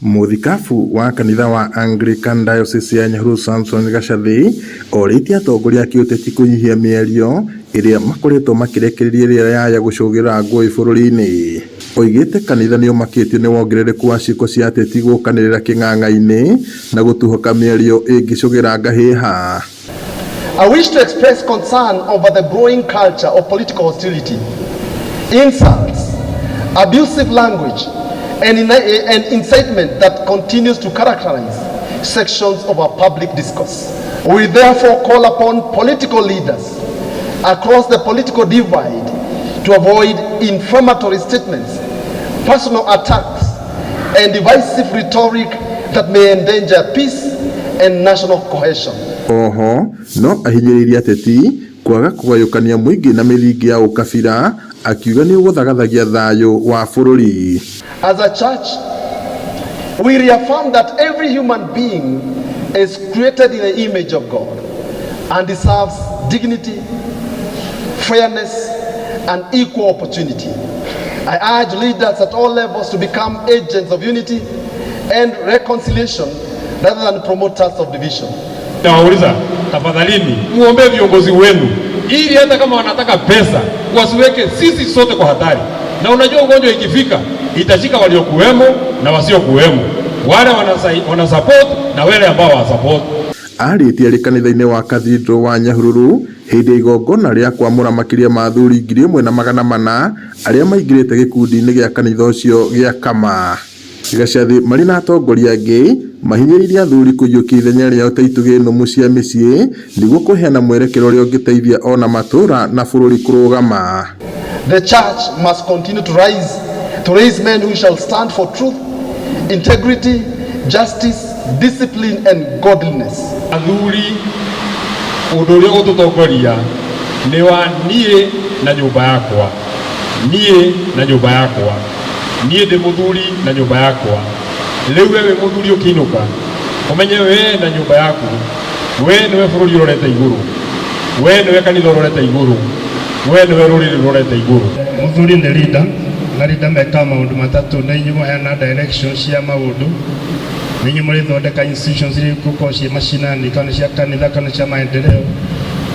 Mũthikabu wa kanitha wa Anglican Diocese ya Nyahururu Samson Gacathi orĩtie atongoria a kĩũteti kũnyihia mĩario ĩrĩa makoretwo makĩrekereria ĩrĩa yaya gũcũgĩra ngũĩ bũrũri-inĩ. Oigĩte kanitha nĩũmakĩtio nĩ wongerereku wa ciĩko cia ateti gũkanĩrĩra kĩng'ang'a-inĩ na gũtuhũka mĩario ĩngĩcũgĩra ngahĩha. I wish to express concern over the growing culture of political hostility, insults, abusive language, and incitement that continues to characterize sections of our public discourse. We therefore call upon political leaders across the political divide to avoid inflammatory statements, personal attacks, and divisive rhetoric that may endanger peace and national cohesion. Oho no ahinyĩrĩirie ateti kwaga kũgayũkania mũingĩ na mĩthingi ya ũkabira akiuga nĩ ũgũthagathagia thayũ wa bũrũri. As a church, we reaffirm that every human being is created in the image of God and deserves dignity, fairness, and equal opportunity. I urge leaders at all levels to become agents of unity and reconciliation rather than promoters of division. Nawauliza, tafadhalini muombe viongozi wenu ili hata kama wanataka pesa wasiweke sisi sote kwa hatari. Na unajua ugonjwa ikifika itashika waliokuwemo na wasiokuwemo, wale wana support na wale ambao hawasupport. Arĩtie arĩ kanitha-inĩ wa Cathedral wa Nyahururu hĩndĩ ya igongona rĩa kwamũra makĩria ma athuri 1400 arĩa maingĩrĩte gĩkundi-inĩ gĩa kanitha ũcio gĩa Kama. Gacathi marĩ na atongoria angĩ mahinyĩrĩirie athuri kũiyũkia ithenya rĩao ta itugĩ nũmu cia mĩciĩ nĩguo kũheana mwerekera ũrĩa ũngĩteithia ona matũũra na bũrũri kũrũgama. The church must continue to rise, to raise men who shall stand for truth, integrity, justice, discipline, and godliness. Athuri, ũndũ ũrĩa ũgũtũtongoria nĩ wa niĩ na nyũmba yakwa, niĩ na nyũmba yakwa, niĩ ndĩ mũthuri na nyũmba yakwa. Rĩu we wĩ mũthuri ũkĩinũka ũmenye we na nyũmba yaku, we nĩwe bũrũri ũrorete igũrũ, we nĩwe kanitha ũrorete igũrũ, we nĩwe rũrĩrĩ rũrorete igũrũ. Mũthuri nĩ leader na leader mekaga maũndũ matatũ. Nĩ inyuĩ mũheana direction cia maũndũ, nĩ inyuĩ mũrĩthondeka institutions iria igũkorwo ciĩ macinani, kana cia kanitha kana cia maendeleo,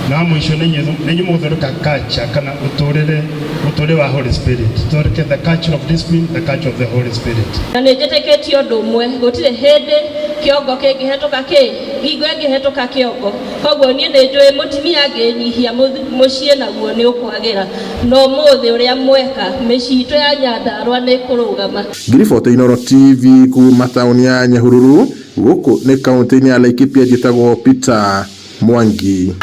na wa mũico nĩ inyuĩ mũgũthondeka culture kana ũtũrĩre wa Holy Spirit. Tũthondeke the culture of discipline, the culture of the Holy Spirit. Na nĩ njĩtĩkĩtie ũndũ ũmwe, gũtirĩ hĩndĩ kĩongo kĩngĩhetũka kĩ ngingo ĩngĩhetũka kĩongo. Koguo niĩ nĩ njũĩ mũtumia angĩnyihia mũciĩ naguo nĩ ũkwagĩra, na ũmũthĩ ũrĩa mweka mĩciĩ itũ ya Nyandarũa nĩ ĩkũrũgama. Ngiribota Inooro TV kuma taũni ya Nyahururu gũkũ nĩ kaũntĩ-inĩ ya Laikipia, njĩtagwo Peter Mwangi.